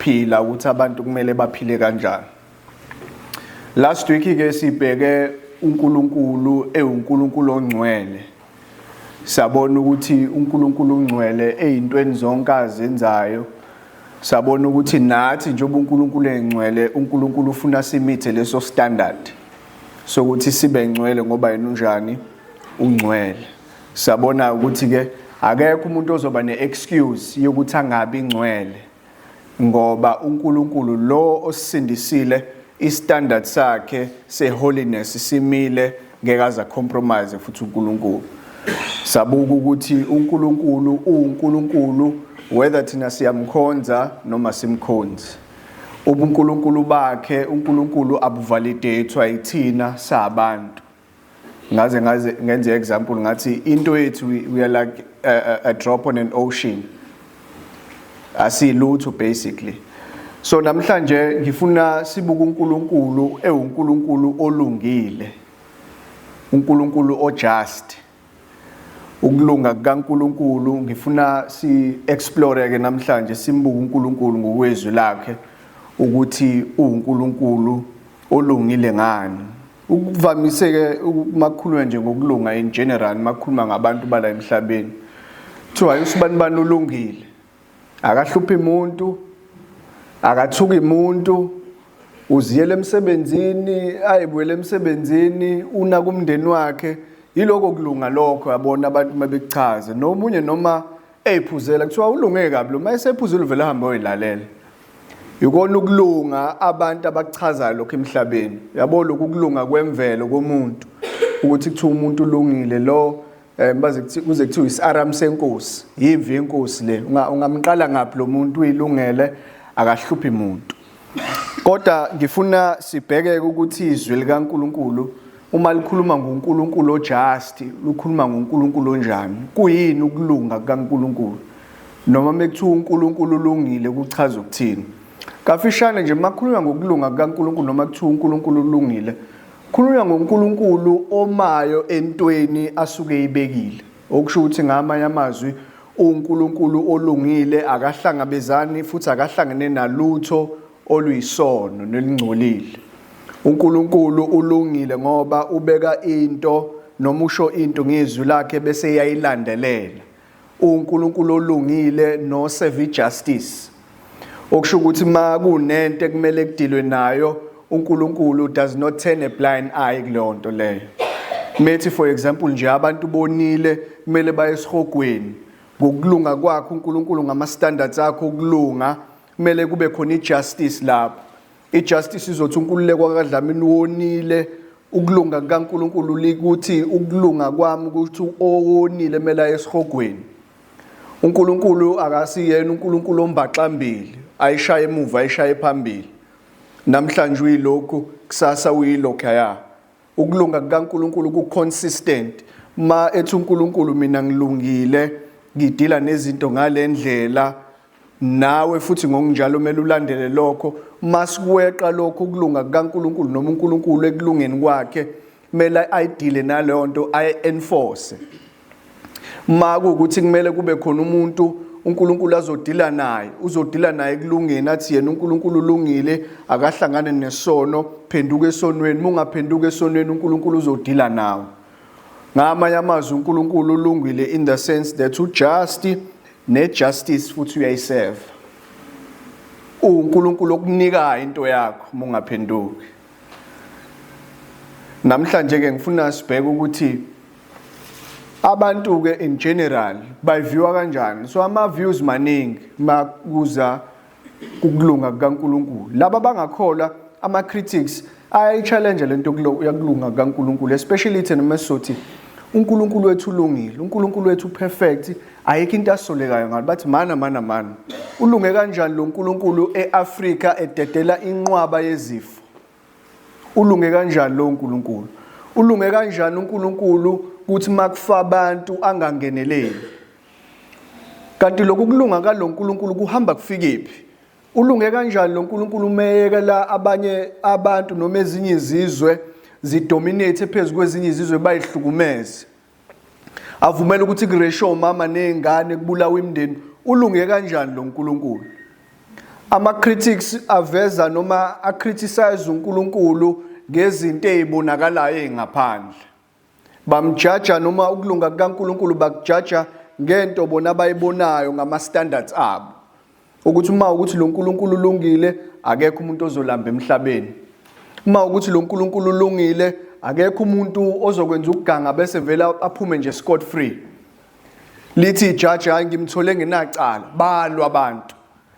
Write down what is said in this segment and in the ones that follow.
yokuphila, ukuthi abantu kumele baphile kanjani. Last week ke sibheke uNkulunkulu ewuNkulunkulu ongcwele. Sabona ukuthi uNkulunkulu ungcwele ezintweni zonke azenzayo. Sabona ukuthi nathi njengoba uNkulunkulu engcwele, uNkulunkulu ufuna simithe leso standard sokuthi sibe ngcwele ngoba yena unjani? Ungcwele. Sabona ukuthi ke akekho umuntu ozoba ne-excuse yokuthi angabi ngcwele, ngoba uNkulunkulu lo osisindisile, istandard sakhe seholiness simile, ngeke aze compromise futhi uNkulunkulu. Sabuka ukuthi uNkulunkulu uwuNkulunkulu whether thina siyamkhonza noma simkhonzi. Ubunkulunkulu bakhe uNkulunkulu abuvalidatwa yithina sabantu. Ngaze ngenze example, ngathi into yethu, we are like a drop on an ocean, asilutho basically. So namhlanje ngifuna sibuke uNkulunkulu ewuNkulunkulu olungile, uNkulunkulu ojust, ukulunga kukaNkulunkulu. Ngifuna si explore ke namhlanje, simbuke uNkulunkulu ngokwezwi lakhe ukuthi uNkulunkulu olungile ngani. Ukuvamise ke makukhulunywa nje ngokulunga in general, makukhuluma ngabantu bala emhlabeni, kuthiwa usibani bani ulungile, akahluphi umuntu, akathuki umuntu, uziyela emsebenzini, ayibuyele emsebenzini, una kumndeni wakhe. Yiloko kulunga lokho, yabona abantu mabekuchaza. Nomunye noma eyiphuzela, kuthiwa ulunge kabi lo, mayesephuzile uvela ahambe oyilalela. Ikona ukulunga abantu abakuchazayo lokho emhlabeni, yabo, lokhu ukulunga kwemvelo komuntu, ukuthi kuthiwa umuntu ulungile lo, baze kuze kuthiwa isaram senkosi, yimvi yenkosi le. Ungamqala ngaphi lo muntu? Uyilungele, akahluphi umuntu. Kodwa ngifuna sibheke ukuthi izwi likaNkuluNkulu uma likhuluma ngoNkulunkulu ojust, lukhuluma ngoNkulunkulu onjani? Kuyini ukulunga kukaNkulunkulu? Noma mekuthiwa uNkulunkulu ulungile, kuchaza ukuthini? Kafishane nje, makhulunywa ngokulunga kukaNkulunkulu noma kuthiwa uNkulunkulu ulungile, khulunywa ngoNkulunkulu omayo entweni asuke eyibekile. Okusho ukuthi, ngamanye amazwi, uNkulunkulu olungile akahlangabezani futhi akahlangene nalutho oluyisono nelingcolile. uNkulunkulu ulungile ngoba ubeka into noma usho into ngezwi lakhe bese iyayilandelela. UNkulunkulu olungile no serve justice, okusho ukuthi ma kunento ekumele kudilwe nayo, uNkulunkulu does not turn a blind eye kuleyo nto leyo. Methi, for example nje, abantu bonile, kumele baye esihogweni, ngokulunga kwakhe uNkulunkulu, ngama standards akho ukulunga, kumele kube khona ijustice lapho. Ijustice izothi uNkululeko kaDlamini wonile. Ukulunga kukaNkulunkulu likuthi ukulunga kwami ukuthi owonile kumele aye esihogweni. uNkulunkulu akasiyena uNkulunkulu ombaxambili, ayishaye emuva, ayishaye phambili, namhlanje uyilokhu, kusasa uyilokhu ya. Ukulunga kukaNkulunkulu ku consistent. Ma ethi uNkulunkulu, "Mina ngilungile, ngidila nezinto ngalendlela," nawe futhi ngokunjalo kumele ulandele lokho. Masikweqa lokho ukulunga kukaNkulunkulu noma uNkulunkulu ekulungeni kwakhe, kumele ayidile naleyo nto, ayi-enforce. Ma kuwukuthi kumele kube khona umuntu uNkulunkulu azodila naye, uzodila naye ekulungeni, athi yena uNkulunkulu ulungile, akahlangane nesono, phenduka esonweni. Uma ungaphenduka esonweni, uNkulunkulu uzodila nawe. Ngamanye amazwi, uNkulunkulu ulungile in the sense that ujust, ne-justice futhi uyayiserve. UNkulunkulu okunikayo into yakho uma ungaphenduki. Namhlanje ke ngifuna sibheke ukuthi abantu ke in general bayiviewa kanjani. So ama views maningi makuza ukulunga kukaNkuluNkulu. Laba bangakholwa, ama critics ayayi-challenge lento yokulunga kukaNkuluNkulu, especially thina mesizothi uNkulunkulu wethu ulungile, uNkulunkulu wethu perfect, ayikho into asolekayo ngalo. Bathi, "Mana, mana, mana, ulunge kanjani lo nkulunkulu eAfrika ededela inqwaba yezifo? Ulunge kanjani lo nkulunkulu? Ulunge kanjani uNkulunkulu ukuthi makufa abantu angangeneleli? Kanti lokhu kulunga kalo nkulunkulu kuhamba kufikephi? Ulunge kanjani lo nkulunkulu umeyekela abanye abantu noma ezinye izizwe zidominate phezu kwezinye izizwe, bayihlukumeze, avumela ukuthi kuresho omama nezingane, kubulawa imindeni? Ulunge kanjani lo nkulunkulu?" Ama critics aveza noma a-criticize uNkulunkulu ngezinto ezibonakalayo ezingaphandle. Bamjaja noma ukulunga kukaNkulunkulu bakujaja ngento bona abayibonayo ngama standards abo. Ukuthi uma ukuthi lo nkulunkulu ulungile, akekho umuntu ozolamba emhlabeni. Uma ukuthi lo nkulunkulu ulungile, akekho umuntu ozokwenza ukuganga bese vele aphume nje scot free. Lithi ijaji, hayi, ngimthole ngenacala. Balwa abantu.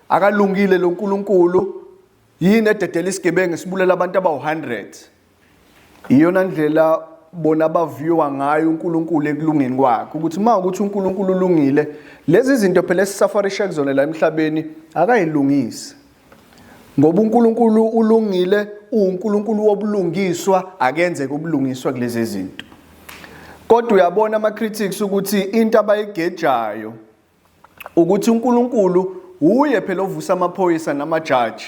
Akalungile lo nkulunkulu, yini ededela isigebengu sibulela abantu abawu-100? Iyona ndlela bona baviewa ngayo uNkulunkulu ekulungeni kwakhe, ukuthi uma ukuthi uNkulunkulu ulungile, lezi zinto phela esisafarisha kuzona la emhlabeni akayilungisi, ngoba uNkulunkulu ulungile, uNkulunkulu wobulungiswa, akenzeke ubulungiswa kulezi zinto. Kodwa uyabona ama critics ukuthi into abayigejayo ukuthi uNkulunkulu uye phela ovusa amaphoyisa namajaji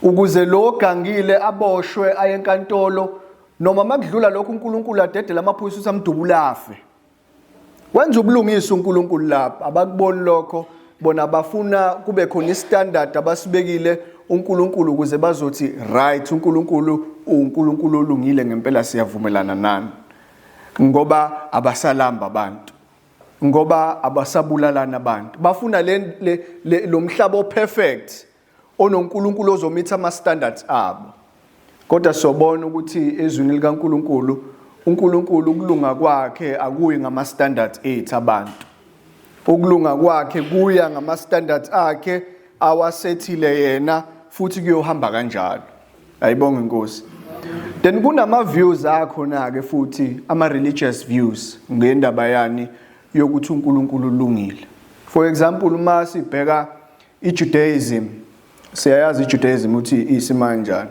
ukuze lo gangile aboshwe aye enkantolo, noma makudlula lokho uNkulunkulu adedele amaphoyisa ukuthi amdubule afe. Wenza ubulungisa uNkulunkulu lapha, abakuboni lokho bona. Bafuna kube khona istandard abasibekile uNkulunkulu ukuze bazothi, right, uNkulunkulu uNkulunkulu olungile ngempela, siyavumelana nani, ngoba abasalamba abantu, ngoba abasabulalana abantu. Bafuna le lo mhlaba operfect onoNkulunkulu ozomitha ama standards abo. Kodwa sobona ukuthi ezwini likaNkulunkulu, uNkulunkulu ukulunga kwakhe akuyi ngama standards ethu abantu. Ukulunga kwakhe kuya ngama standards akhe awasethile yena, futhi kuyohamba kanjalo. Ayibonge inkosi. Then kunama views akho na ke futhi, ama religious views ngendaba yani yokuthi uNkulunkulu ulungile. For example, uma sibheka iJudaism, siyayazi iJudaism ukuthi isimanjani.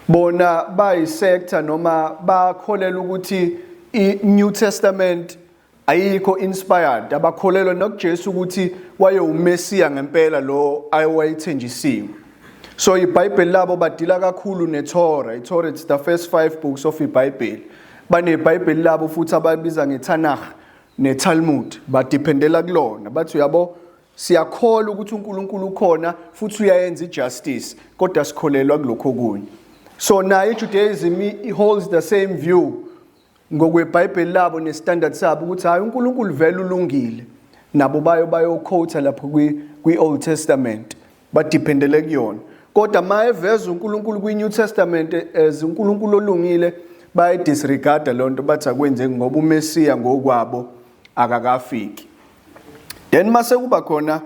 Bona bayisector noma bakholelwa ukuthi iNew Testament ayikho inspired, abakholelwa nokuJesu ukuthi wayewuMesiya ngempela lo ayewayethenjisiwe. So iBhayibheli labo badila kakhulu neTorah. ITorah, it's the first five books of iBhayibheli. BaneBhayibheli labo futhi ababiza ngeTanakh neTalmud, badependela kulona. Bathi, uyabo, siyakholwa ukuthi uNkulunkulu ukhona futhi uyayenza ijustice, kodwa sikholelwa kulokho okunye. So nayo iJudaism holds the same view ngokweBhayibheli labo nestandard sabo ukuthi hayi, uNkulunkulu vele ulungile. Nabo bayo bayoquote lapho kwi Old Testament, badependele kuyona. Kodwa ma eveza uNkulunkulu kwi New Testament as uNkulunkulu olungile, bayidisregarda lonto, bathi akwenzeki ngoba uMesiya ngokwabo akakafiki. Then mase kuba khona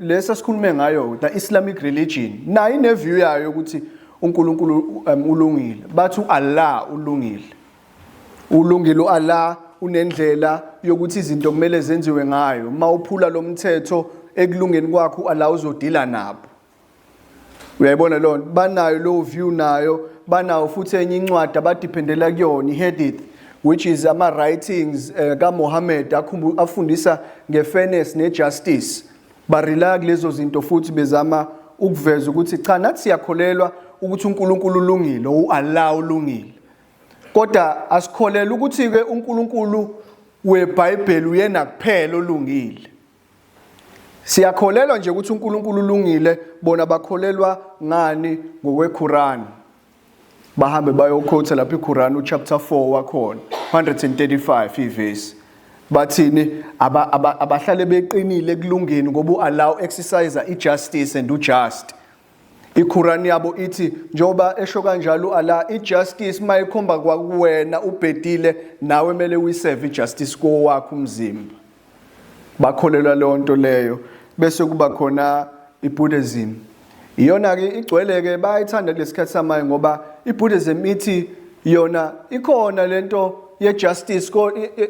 lesa sikhulume ngayo, the Islamic religion, nayo ine view yayo ukuthi uNkulunkulu ulungile. Bathi uAllah ulungile, ulungile uAllah, unendlela yokuthi izinto kumele zenziwe ngayo. Uma uphula lo mthetho ekulungeni kwakho, uAllah uzodila nabo. Uyayibona leyo nto? Banayo lowo view nayo. Banawo futhi enye incwadi abadependela kuyona, iHadith, which is ama writings kaMuhammad afundisa ngefairness nejustice. Barelaya kulezo zinto futhi bezama ukuveza ukuthi cha, nathi siyakholelwa ukuthi uNkulunkulu ulungile, uAllah ulungile, kodwa asikholelwa ukuthi ke uNkulunkulu weBhayibheli uyena kuphela olungile. Siyakholelwa nje ukuthi uNkulunkulu ulungile. Bona bakholelwa ngani? NgokweQuran. Bahambe bayoquote lapha iQuran, uchapter 4 wakhona, 135 ivesi. Bathini? Abahlale beqinile ekulungeni ngoba uAllah exercise ijustice and ujust. IQuran yabo ithi njengoba esho kanjalo uAllah, ijustice mayikhomba kwakuwena ubhedile, nawe kumele uyiserve ijustice kowakho umzimba. Bakholelwa leyo nto leyo. Bese kuba khona iBuddhism. Iyona ke igcwele ke, bayayithanda kulesikhathi samanje, ngoba iBuddhism ithi yona ikhona lento ye-justice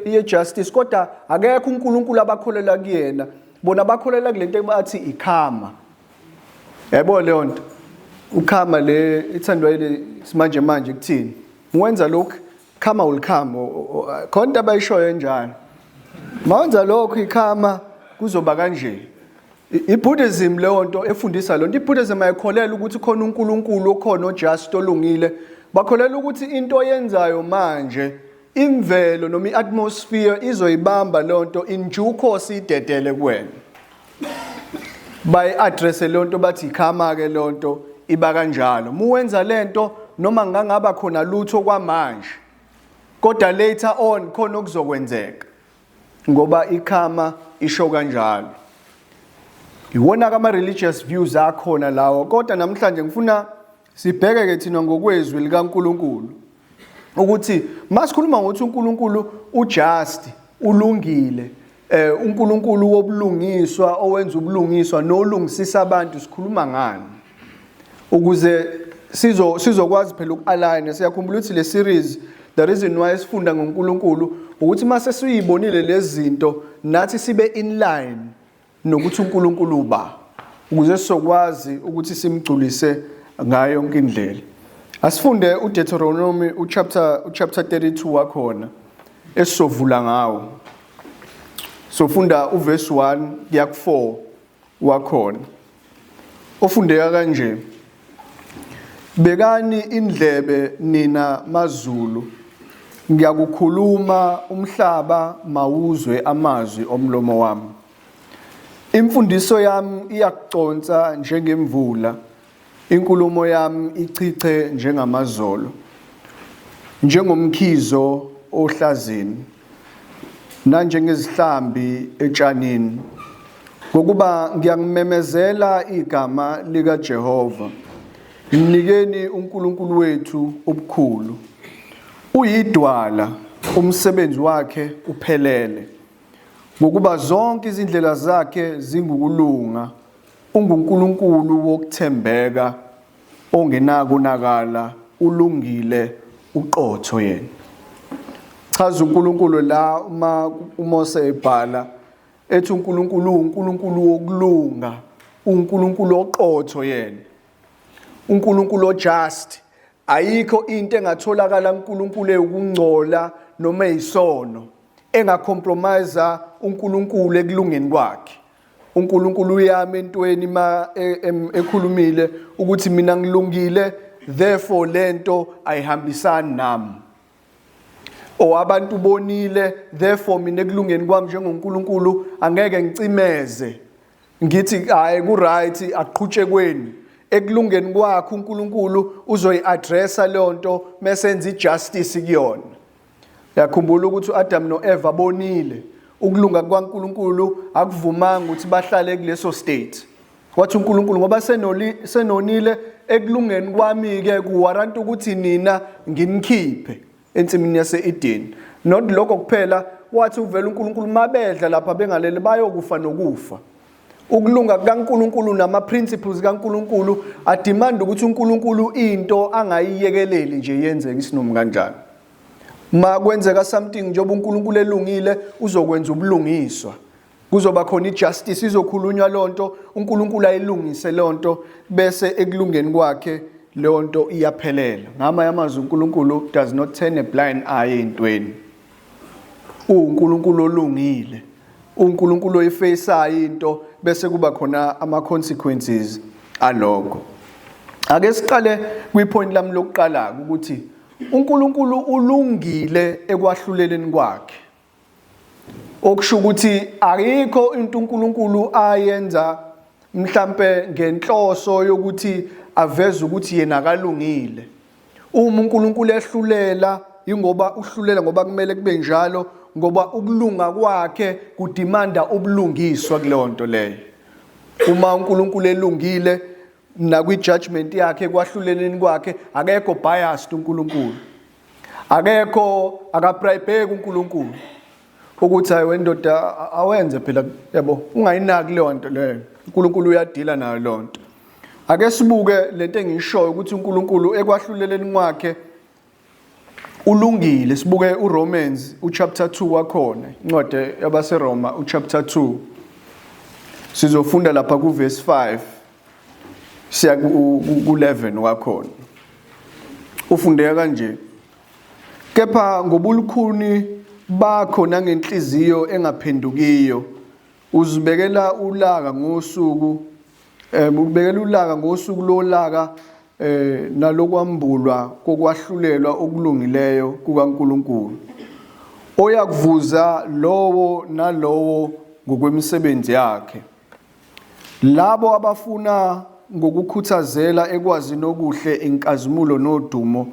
ye-justice, kodwa akekho uNkulunkulu abakholelwa kuyena. Bona bakholelwa kulento bathi ikarma. Yayibona leyo nto, ukarma le ithandwa ile simanje manje. Kuthini? Wenza lokhu, karma will come. Khona into abayishoyo enjalo, mawenza lokhu ikarma kuzoba kanje. IBuddhism leyo nto efundisa lonto. IBuddhism ayikholelwa ukuthi khona uNkulunkulu okhona ojust olungile. Bakholelwa ukuthi into oyenzayo manje, imvelo noma iatmosphere izoyibamba leyo nto in due course, idedele kuwena. Bayi-address leyo nto, bathi ikarma ke leyo nto, iba kanjalo. Muwenza lento noma ngangaba khona lutho kwamanje, kodwa later on khona okuzokwenzeka ngoba ikarma isho kanjalo. Iwona kama religious views akhona lawo, kodwa namhlanje ngifuna sibheke ke thina ngokwezwi likaNkuluNkulu ukuthi masikhuluma ngokuthi uNkulunkulu ujust, ulungile, uNkulunkulu wobulungiswa owenza ubulungiswa nolungisisa abantu, sikhuluma ngani ukuze sizokwazi phela uku-align. Siyakhumbula ukuthi le series, the reason why sifunda ngoNkulunkulu ukuthi mase siyibonile lezi zinto nathi sibe in line nokuthi uNkulunkulu uba, ukuze sizokwazi ukuthi simgculise ngayo yonke indlela. Asifunde uDeuteronomy uchapter 32 wakhona esizovula ngawo. Sofunda uverse 1 kuya ku4 wakhona, ofundeka kanje: "Bekani indlebe nina mazulu, ngiyakukhuluma, umhlaba mawuzwe amazwi omlomo wami. Imfundiso yami iyakuconsa njengemvula, inkulumo yami ichiche njengamazolo, njengomkhizo ohlazini nanjengezihlambi etshanini, ngokuba ngiyangimemezela igama likaJehova. Mnikeni uNkulunkulu wethu ubukhulu. Uyidwala, umsebenzi wakhe uphelele, ngokuba zonke izindlela zakhe zingukulunga. UnguNkulunkulu wokuthembeka ongenakonakala, ulungile, uqotho yena." Chaza uNkulunkulu la uma uMose ebhala ethi uNkulunkulu uNkulunkulu wokulunga, uNkulunkulu oqotho yena, uNkulunkulu ojust. Ayikho into engatholakala uNkulunkulu ewukungcola noma eyisono engacompromise uNkulunkulu ekulungeni kwakhe. uNkulunkulu uyama entweni ma ekhulumile ukuthi mina ngilungile, therefore lento ayihambisani nami, o abantu bonile, therefore mina ekulungeni kwami njengoNkulunkulu angeke ngicimeze ngithi hayi, ku right, aqhutshekweni. Ekulungeni kwakhe uNkulunkulu uzoyiaddressa leyo nto mase enza ijustice kuyona. Yakhumbula ukuthi uAdam noEva bonile, ukulunga kukaNkulunkulu akuvumanga ukuthi bahlale kuleso state. Wathi uNkulunkulu, ngoba senonile, ekulungeni kwami ke kuwarrant ukuthi nina nginikhiphe ensimini yase-Eden. Not lokho kuphela, wathi uvela uNkulunkulu mabedla lapha bengalele bayokufa nokufa. Ukulunga kukaNkulunkulu nama principles kaNkulunkulu ademand ukuthi uNkulunkulu into angayiyekeleli nje yenzeke isinomi kanjani. Ma kwenzeka something, njengoba uNkulunkulu elungile, uzokwenza ubulungiswa, kuzoba khona ijustice, izokhulunywa lonto, uNkulunkulu ayilungise lonto, bese ekulungeni kwakhe leyo nto iyaphelela. Ngamanye amazwi, uNkulunkulu does not turn a blind eye entweni. UNkulunkulu olungile, uNkulunkulu oyifaceayo into bese kuba khona ama consequences alokho. Ake siqale kwipoint lami lokuqala ukuthi uNkulunkulu ulungile ekwahluleleni kwakhe, okusho ukuthi ayikho into uNkulunkulu ayenza mhlambe ngenhloso yokuthi aveze ukuthi yena akalungile. Uma uNkulunkulu ehlulela, ingoba uhlulela ngoba kumele kube njalo, ngoba ukulunga kwakhe kudimanda ubulungiswa kuleyo nto leyo. Uma uNkulunkulu elungile nakwi-judgment yakhe, kwahluleleni kwakhe, akekho biased uNkulunkulu, akekho, akabribeki uNkulunkulu ukuthi hayi wendoda awenze phela, yabo, ungayinaki leyo nto leyo. uNkulunkulu uyadila nayo leyo nto. Ake sibuke lento engishoyo ukuthi uNkulunkulu ekwahluleleni kwakhe ulungile. Sibuke uRomans uchapter 2 wakhona, incwadi yabaseRoma uchapter 2, sizofunda lapha kuverse 5 siya ku-11 wakhona. Ufundeka kanje: "Kepha ngobulukhuni bakho nangenhliziyo engaphendukiyo uzibekela ulaka ngosuku ubekela ulaka ngosuku lolaka nalokwambulwa kokwahlulelwa okulungileyo kukaNkuluNkulu, oyakuvuza lowo nalowo ngokwemisebenzi yakhe." Labo abafuna ngokukhuthazela ekwazini okuhle inkazimulo nodumo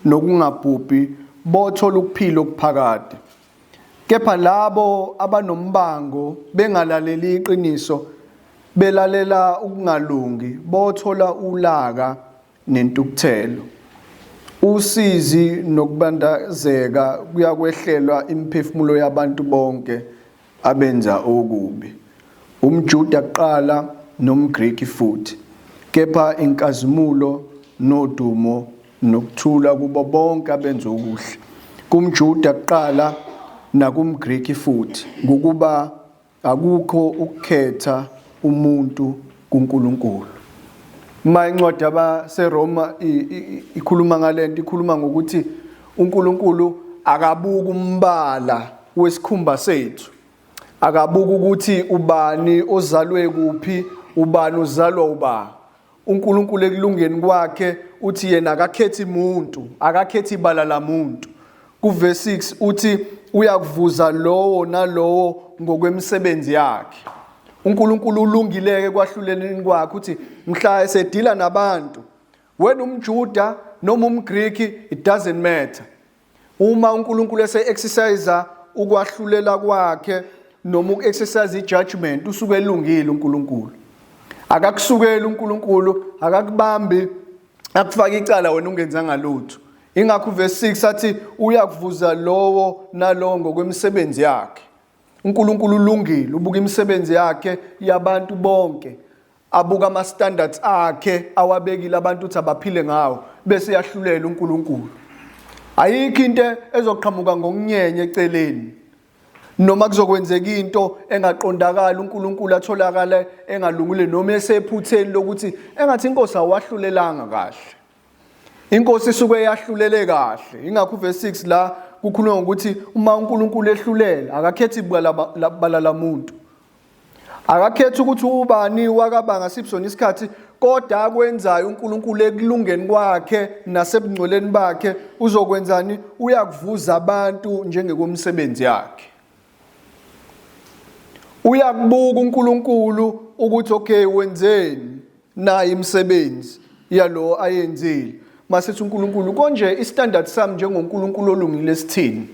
nokungabhubhi bothola ukuphila okuphakade. Kepha labo abanombango bengalaleli iqiniso belalela ukungalungi bothola ulaka nentukuthelo. Usizi nokubandazeka kuyakwehlelwa imiphefumulo yabantu bonke abenza okubi, umJuda kuqala nomGreki futhi, kepha inkazimulo nodumo nokuthula kubo bonke abenza okuhle, kumJuda kuqala nakumGreki futhi, ngokuba akukho ukukhetha umuntu kuNkulunkulu. Uma incwadi yabaseRoma ikhuluma ngalento, ikhuluma ngokuthi uNkulunkulu akabuki umbala wesikhumba sethu, akabuki ukuthi ubani ozalwe kuphi, ubani uzalwa uba. UNkulunkulu ekulungeni kwakhe uthi yena akakhethi muntu, akakhethi ibala lamuntu. Kuverse 6 uthi uyakuvuza lowo nalowo ngokwemisebenzi yakhe. UNkulunkulu ulungileke kwahluleleni kwakhe uthi mhla esedila nabantu, wena umJuda noma umGriki, it doesn't matter. Uma uNkulunkulu ese-exercise ukwahlulela kwakhe noma uku-exercise i-judgment, usuke elungile uNkulunkulu. Akakusukeli uNkulunkulu, akakubambi akufake icala wena ungenzanga lutho. Ingakho uverse 6 athi uyakuvuza lowo nalowo ngokwemisebenzi yakhe. uNkulunkulu ulungile, ubuka imisebenzi yakhe yabantu bonke. Abuka ama standards akhe awabekile abantu ukuthi abaphile ngawo bese yahlulela uNkulunkulu. Ayikho into ezoqhamuka ngokunyenye eceleni. Noma kuzokwenzeka into engaqondakali uNkulunkulu atholakale engalungile noma esephutheni lokuthi engathi inkosi awahlulelanga kahle. Inkosi isuke yahlulele kahle. Ingakho uverse 6 la kukhulunywa ngokuthi uma uNkulunkulu ehlulela akakhethi bala lamuntu. Akakhethi ukuthi ubani wakabanga siphi sona isikhathi kodwa akwenzayo uNkulunkulu ekulungeni kwakhe nasebungcweleni bakhe uzokwenzani uyakuvuza abantu njengekwemisebenzi yakhe. Uyakubuka uNkulunkulu ukuthi okay wenzeni nayi imisebenzi yalo ayenzile. Masithi uNkulunkulu konje istandard sami njengoNkulunkulu olungile sithini?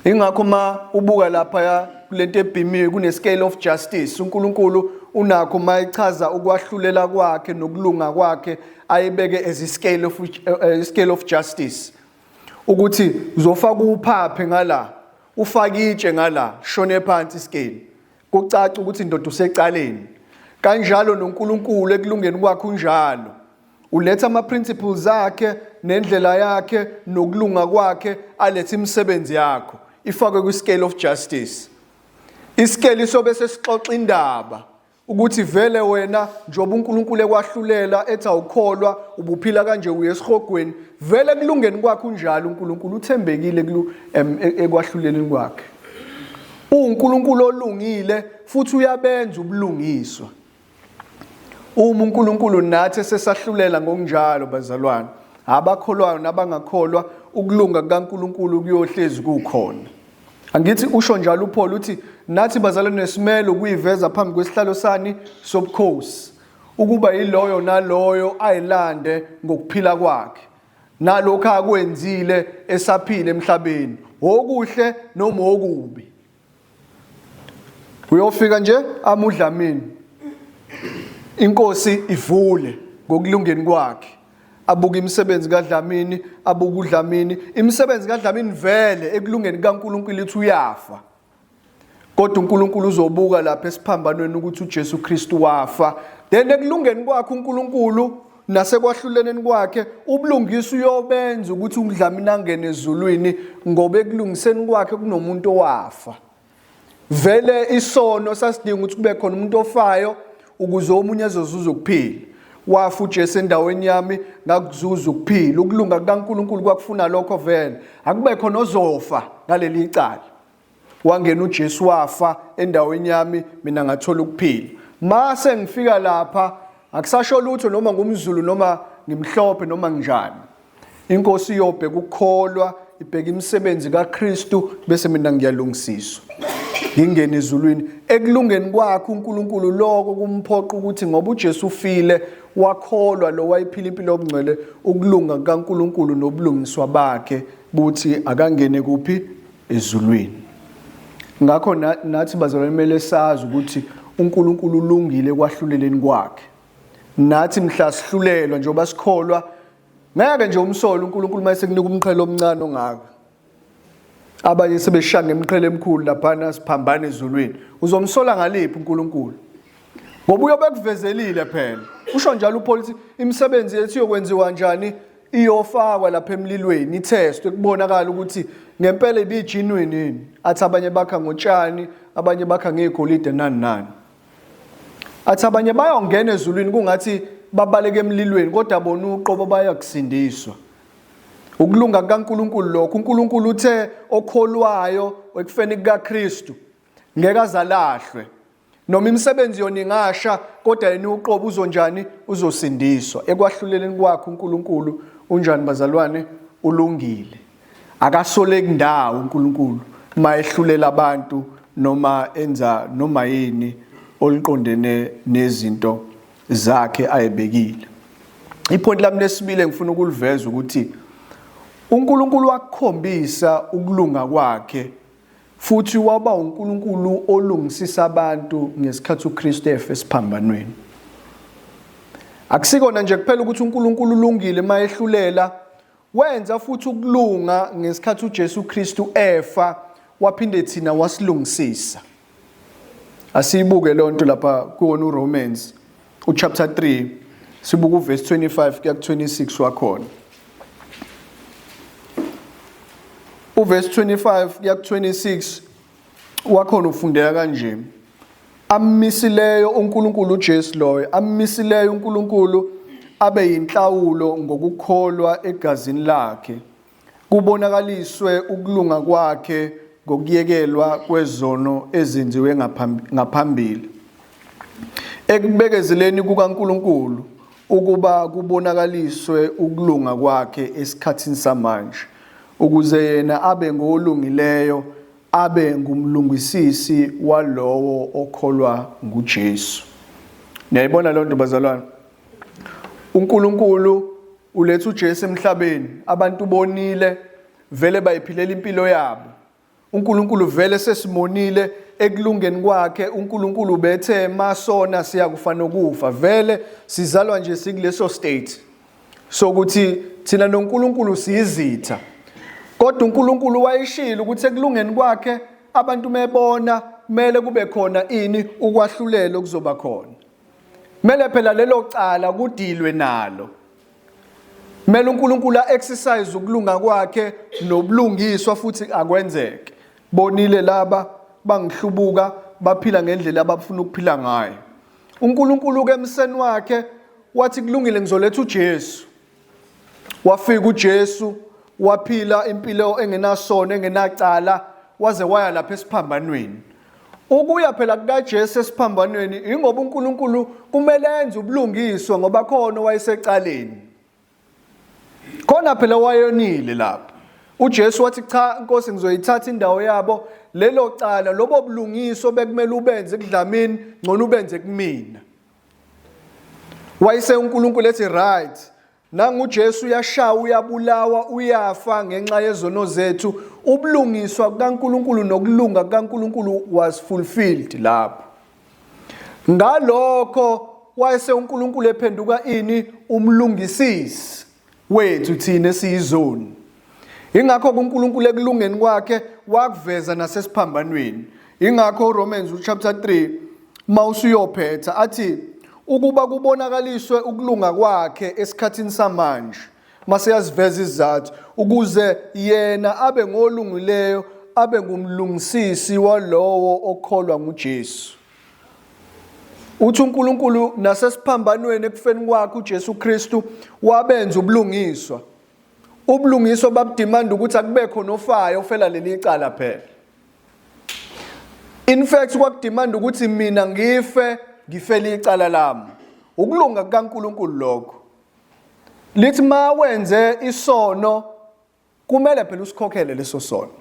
Ingakho uma ubuka lapha kulento ebhimiwe kune scale of justice uNkulunkulu unakho uma echaza ukwahlulela kwakhe nokulunga kwakhe ayibeke as a scale of scale of justice ukuthi uzofaka uphaphe ngala ufake itshe ngala shone phansi iscale kucaca ukuthi indoda usecaleni kanjalo noNkulunkulu ekulungeni kwakhe unjalo Uletha ama principles akhe nendlela yakhe nokulunga kwakhe alethe imisebenzi yakho ifakwe kwi scale of justice. Isikeli sobe sesixoxa indaba ukuthi vele wena njengoba uNkulunkulu ekwahlulela ethi awukholwa ubuphila kanje uye esihogweni vele kulungeni kwakhe unjalo uNkulunkulu uthembekile e, ekwahluleleni kwakhe. UNkulunkulu olungile futhi uyabenza ubulungiswa. Uma uNkulunkulu nathi esesahlulela ngokunjalo bazalwane, abakholwayo nabangakholwa ukulunga kukaNkulunkulu kuyohlezi kukhona. Angithi usho njalo uPaul uthi nathi bazalwane simele ukuyiveza phambi kwesihlalo sani sobukhosi ukuba yiloyo naloyo ayilande ngokuphila kwakhe nalokho akwenzile esaphila emhlabeni okuhle noma okubi. Uyofika nje amudlamini. Inkosi ivule ngokulungeni kwakhe. Abuka imisebenzi kaDlamini, abuka uDlamini. Imisebenzi kaDlamini vele ekulungeni kaNkulunkulu ithi uyafa. Kodwa uNkulunkulu uzobuka lapha esiphambanweni ukuthi uJesu Kristu wafa. Then ekulungeni kwakhe uNkulunkulu nasekwahluleleni kwakhe ubulungisa uyobenza ukuthi uDlamini angene ezulwini ngoba ekulungiseni kwakhe kunomuntu owafa. Vele isono sasidinga ukuthi kube khona umuntu ofayo ukuze omunye ezozuza ukuphila. Wafa uJesu endaweni yami ngakuzuza ukuphila. Ukulunga kukaNkulunkulu kwakufuna lokho vele. Akube khona ozofa ngaleli icala. Wangena uJesu wafa endaweni yami mina ngathola ukuphila. Mase ngifika lapha akusasho lutho noma ngumZulu noma ngimhlophe noma nginjani. Inkosi iyobheka ukukholwa, ibheka imisebenzi kaKristu bese mina ngiyalungisiswa. Ngingene ezulwini. Ekulungeni kwakhe uNkulunkulu lokho kumphoqa ukuthi ngoba uJesu ufile wakholwa lo wayephila impilo yobungcwele ukulunga kukaNkulunkulu nobulungiswa bakhe buthi akangene kuphi ezulwini. Ngakho nathi bazalwane kumele sazi ukuthi uNkulunkulu ulungile ekwahluleleni kwakhe. Nathi mhla sihlulelwa njengoba sikholwa ngeke nje umsole uNkulunkulu uma esekunika umqhele omncane ongaka. Abanye sebeshaya ngemiqhele emikhulu laphana siphambana ezulwini. Uzomsola ngaliphi uNkulunkulu? Ngoba uyobe ekuvezelile phela. Usho njalo uPaul imisebenzi yethu iyokwenziwa njani? Iyofakwa lapha emlilweni ithestwe kubonakala ukuthi ngempela ibigenuine yini. Athi abanye bakha ngotshani, abanye bakha ngegolide nani nani. Athi abanye bayongena ezulwini kungathi babaleke emlilweni kodwa bona uqobo bayakusindiswa. Ukulunga kukaNkulunkulu lokho. uNkulunkulu uthe okholwayo ekufeni kukaKristu ngeke azalahlwe. Noma imisebenzi yona ingasha kodwa yena uqobo uzonjani uzosindiswa. Ekwahluleleni kwakhe uNkulunkulu unjani bazalwane ulungile. Akasoleki ndawo uNkulunkulu mayehlulela abantu noma enza noma yini oluqondene nezinto zakhe ayebekile. Ipoint lami lesibili engifuna ukuliveza ukuthi uNkulunkulu wakukhombisa ukulunga kwakhe futhi waba uNkulunkulu olungisisa abantu ngesikhathi uKristu efe esiphambanweni. Akusikona nje kuphela ukuthi uNkulunkulu ulungile mayehlulela, wenza futhi ukulunga ngesikhathi uJesu Kristu efa waphinde thina wasilungisisa. Asiyibuke leyo nto lapha kuwona uRomans uchapter 3 sibuka uverse 25 kuya ku-26 wakhona. Uverse 25 kuya ku-26 wakhona ufundeka kanje. Ammisileyo uNkulunkulu uJesu loyo, ammisileyo uNkulunkulu abe yinhlawulo ngokukholwa egazini lakhe. Kubonakaliswe ukulunga kwakhe ngokuyekelwa kwezono ezenziwe ngaphambili. Ekubekezeleni kukaNkulunkulu ukuba kubonakaliswe ukulunga kwakhe esikhathini samanje, ukuze yena abe ngolungileyo abe ngumlungisisi walowo okholwa nguJesu. Niyayibona leyo nto bazalwane? uNkulunkulu uletha uJesu emhlabeni, abantu bonile, vele bayiphilela impilo yabo. uNkulunkulu vele sesimonile ekulungeni kwakhe uNkulunkulu bethe masona siyakufa nokufa vele sizalwa nje sikuleso state sokuthi thina noNkulunkulu siyizitha kodwa uNkulunkulu wayeshilo ukuthi ekulungeni kwakhe abantu mebona kumele kube khona ini ukwahlulela okuzoba khona Mele phela lelo cala kudilwe nalo. Mele uNkulunkulu a-exercise ukulunga kwakhe nobulungiswa futhi akwenzeke. Bonile laba bangihlubuka baphila ngendlela abafuna ukuphila ngayo. uNkulunkulu ke emseni wakhe wathi kulungile ngizoletha uJesu. Wafika uJesu waphila impilo engenasono engenacala waze waya lapha esiphambanweni. Ukuya phela kukaJesu esiphambanweni ingoba uNkulunkulu kumele enze ubulungiswa ngoba khona wayesecaleni. Khona phela wayonile lapho. uJesu wathi cha Nkosi ngizoyithatha indawo yabo lelo cala lobo bulungiswa bekumele ubenze kudlamini ngcono ubenze kumina. Wayese uNkulunkulu ethi right nangu uJesu uyashawa uyabulawa uyafa ngenxa yezono zethu ubulungiswa kukaNkulunkulu nokulunga kukaNkulunkulu was fulfilled lapho ngalokho wayese uNkulunkulu ephenduka ini umlungisisi wethu thina esiyizoni ingakho uNkulunkulu ekulungeni kwakhe wakuveza nasesiphambanweni ingakho uRomans uchapter 3 mawusuyophetha athi ukuba kubonakaliswe ukulunga kwakhe esikhathini samanje maseyaziveza izizathu ukuze yena abe ngolungileyo abe ngumlungisisi walowo okholwa nguJesu Uthi uNkulunkulu nasesiphambanweni ekufeni kwakhe uJesu Kristu wabenza ubulungiswa. Ubulungiswa babudimanda ukuthi akubekho nofayo ofela leli cala phela. In fact kwakudimanda ukuthi mina ngife ngifele icala lami. Ukulunga kukaNkulunkulu lokho. Lithi ma wenze isono kumele phela usikhokhele leso sono.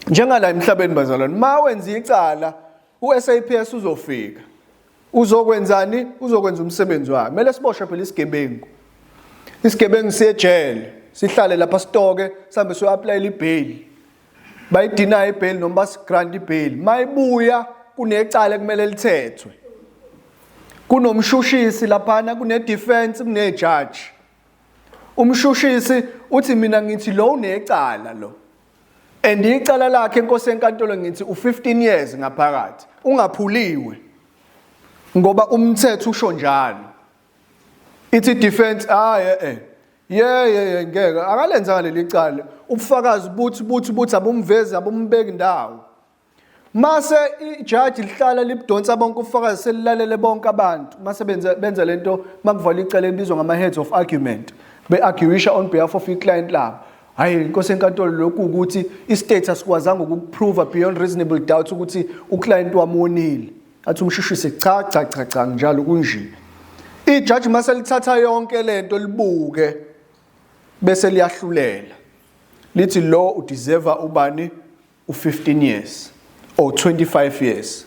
Njengala emhlabeni bazalwane, ma wenza icala uSAPS uzofika. Uzokwenzani? Uzokwenza umsebenzi wakhe. Kumele siboshwe phela isigebengu. Isigebengu siyejele, sihlale lapha sitoke, sihambe siyo-applyela ibail. Bayideny ibail noma basigrant ibail. Mayibuya kunecala ekumele lithethwe. Kunomshushisi laphana, kune-defense, kunejaji. Umshushisi uthi mina ngithi lo unecala lo. And icala lakhe inkosi enkantolo ngithi u15 years ngaphakathi ungaphuliwe. Ngoba umthetho usho njalo. Ithi defense ah eh eh. Ye ye ye ngeke akalenzanga leli cala. Ubufakazi buthi buthi buthi abumvezi abumbeki ndawo. Mase ijaji lihlala libudonsa bonke ubufakazi selilalele bonke abantu mase benza benza lento makuvalwa icala elibizwa ngama heads of argument be-arguisha on behalf of i-client labo. Hayi inkosi enkantolo lokhu ukuthi i-state asikwazanga ukukuprova beyond reasonable doubt ukuthi uclient wami wonile. Athi umshushisi cha cha cha cha njalo kunje. Ijaji mase lithatha yonke lento libuke bese liyahlulela. Lithi lo udeserve ubani u15 years or 25 years.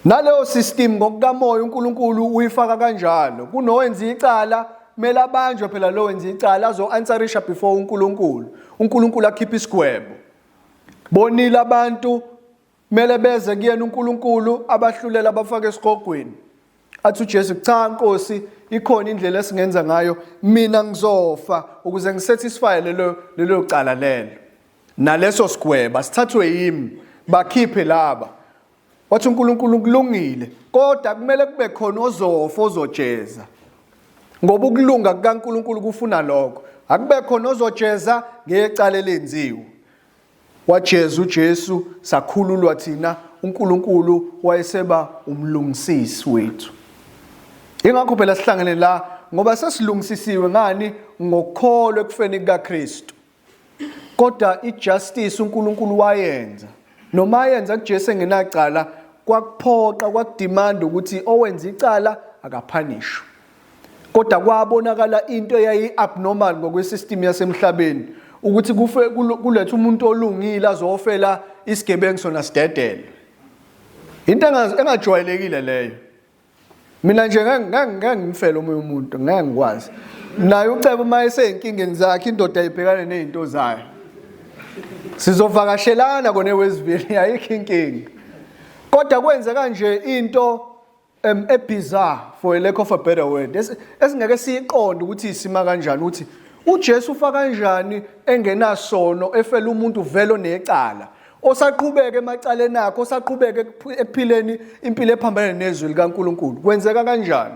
Naleyo system ngokukamoya uNkulunkulu uyifaka kanjalo. Kunowenza icala kumele abanjwe phela lo wenza icala azo answerisha before uNkulunkulu. uNkulunkulu akhiphe isigwebo. Bonile abantu kumele beze kuyena uNkulunkulu abahlulela abafake esigogweni. Athi uJesu cha Nkosi ikhona indlela esingenza ngayo mina ngizofa ukuze ngisatisfy lelo lelo cala lelo. Naleso sigweba sithathwe yimi bakhiphe laba. Wathi uNkulunkulu kulungile kodwa kumele kube khona ozofa ozojeza. Ngoba ukulunga kukaNkulunkulu kufuna lokho. Akube khona ozojeza ngecala elenziwe. Wajeza uJesu sakhululwa thina uNkulunkulu wayeseba umlungisisi wethu. Ingakho phela sihlangene la ngoba sesilungisisiwe ngani ngokukholwa ekufeni kukaKristu. Kodwa ijustice uNkulunkulu wayenza. Noma ayenza kuJesu engenacala kwakuphoqa kwakudemand ukuthi owenza icala akaphanishwe. Kodwa kwabonakala into eyayi abnormal ngokwesystem yasemhlabeni ukuthi kufe kulethe umuntu olungile azofela isigebengu sona sidedele. Into engajwayelekile leyo. Mina nje ngeke ngeke ngimfele omunye umuntu ngeke ngikwazi. Naye uceba uma eseyinkingeni zakhe indoda ibhekane nezinto zayo. Sizovakashelana kona eWestville ayikho inkinga. Kodwa kwenzeka nje into um, ebizarre for a lack of a better word esingeke siyiqonde ukuthi isima kanjani ukuthi uJesu ufa kanjani engenasono efela umuntu vele onecala osaqhubeka emacaleni akhe osaqhubeka ekuphileni impilo ephambene nezwi likaNkuluNkulu kwenzeka kanjani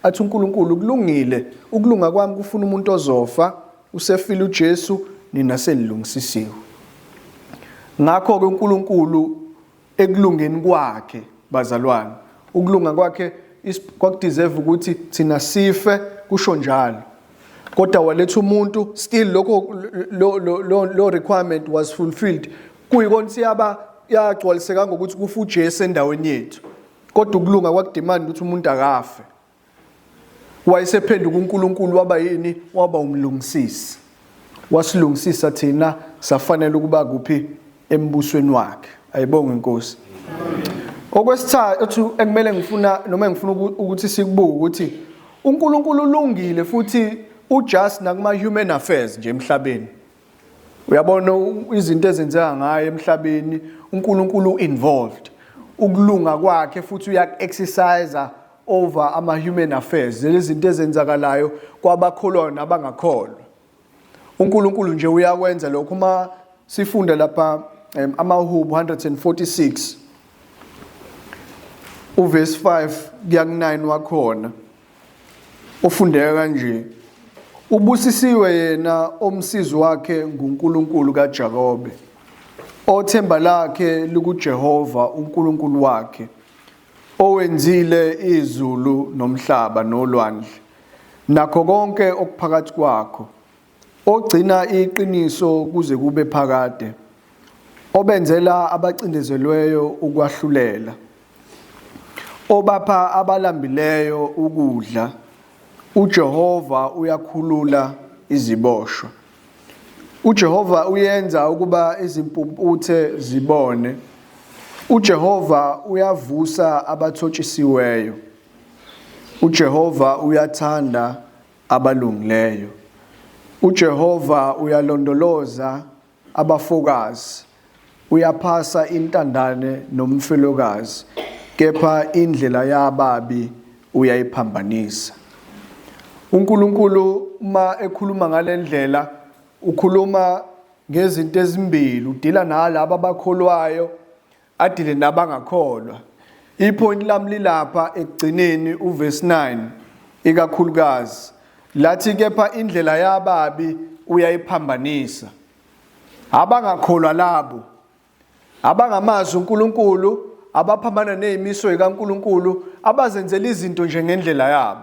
athi uNkulunkulu kulungile ukulunga kwami kufuna umuntu ozofa usefile uJesu nina senilungisisiwe ngakho ke uNkulunkulu ekulungeni kwakhe bazalwane ukulunga kwakhe kwakudeserve ukuthi thina sife kusho njalo kodwa waletha umuntu still lokho lo lo lo requirement was fulfilled kuyikona siyaba yagcwaliseka ngokuthi kufa uJesu endaweni yethu kodwa ukulunga kwakudemand ukuthi umuntu akafe Wayesephenduka uNkulunkulu waba yini? Waba umlungisisi. Wasilungisisa thina safanele ukuba kuphi? Embusweni wakhe. Ayibonge inkosi. Okwesithathu ekumele ngifuna noma ngifuna ukuthi sikubuke ukuthi uNkulunkulu ulungile futhi ujust nakuma human affairs nje emhlabeni. Uyabona izinto ezenzeka ngayo emhlabeni uNkulunkulu involved. Ukulunga kwakhe futhi uyak-exercise over ama human affairs lezi zinto ezenzakalayo kwabakholwayo nabangakholwa. uNkulunkulu nje uyakwenza lokho uma sifunda lapha amaHubo 146 uverse 5 kuya ku9 wakhona ufundeka kanje ubusisiwe yena omsizi wakhe nguNkulunkulu kaJakobe othemba lakhe likuJehova uNkulunkulu wakhe owenzile izulu nomhlaba nolwandle nakho konke okuphakathi kwakho ogcina iqiniso kuze kube phakade obenzela abacindezelweyo ukwahlulela obapha abalambileyo ukudla uJehova uyakhulula iziboshwa. UJehova uyenza ukuba izimpumputhe zibone. UJehova uyavusa abathotshisiweyo. UJehova uyathanda abalungileyo. UJehova uyalondoloza abafokazi, uyaphasa intandane nomfelokazi, kepha indlela yababi uyayiphambanisa. UNkulunkulu uma ekhuluma ngalendlela ukhuluma ngezinto ezimbili, udila nalabo abakholwayo adile nabangakholwa. Ipoint lami lilapha ekugcineni uverse 9 ikakhulukazi lathi kepha indlela yababi uyayiphambanisa. Abangakholwa labo abangamazi uNkulunkulu abaphambana nezimiso zikaNkulunkulu abazenzela izinto nje ngendlela yabo.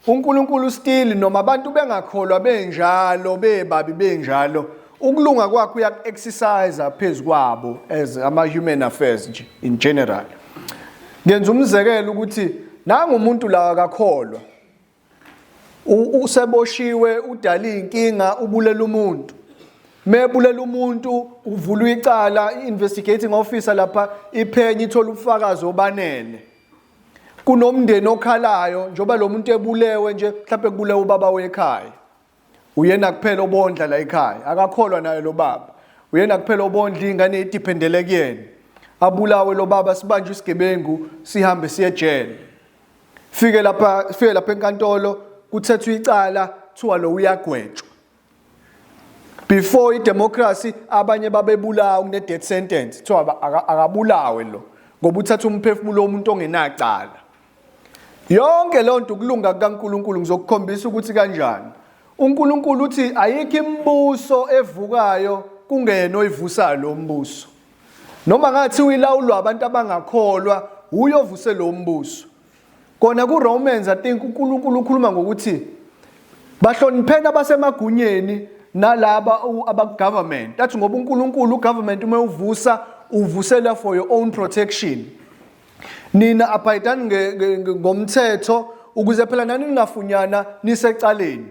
uNkulunkulu still noma abantu bengakholwa benjalo bebabi benjalo ukulunga kwakhe uyaku-exercise phezu kwabo as ama-human affairs nje in general. Ngenza umzekelo ukuthi nangu umuntu la akakholwa useboshiwe udala inkinga ubulela umuntu mebulela umuntu uvulwa icala i-investigating officer lapha iphenye ithola ubufakazi obanele Kunomndeni okhalayo njengoba lo muntu ebulewe nje mhlawumbe kubulewe ubaba wekhaya. Uyena kuphela obondla la ekhaya. Akakholwa naye lo baba. Uyena kuphela obondla ingane idependele kuyena. Abulawe lo baba sibanjwe isigebengu sihambe siye ejele. Fike lapha fike lapha enkantolo kuthethwa icala kuthiwa lo uyagwetshwa. Before idemocracy abanye babebulawa kune death sentence kuthiwa akabulawe lo ngoba uthatha umphefumulo womuntu ongenacala. Yonke leyo nto ukulunga kukaNkulunkulu ngizokukhombisa ukuthi kanjani. uNkulunkulu uthi ayikho imibuso evukayo kungena oyivusayo lo mbuso. Noma ngathi uyilawulwa abantu abangakholwa uyovuse lo mbuso. Kona kuRomans I think uNkulunkulu ukhuluma ngokuthi bahlonipheni abasemagunyeni nalaba abaku-government athi ngoba uNkulunkulu ugovernment uma uvusa uvusela for your own protection nina abhayidani ngomthetho ukuze phela nani ningafunyana nisecaleni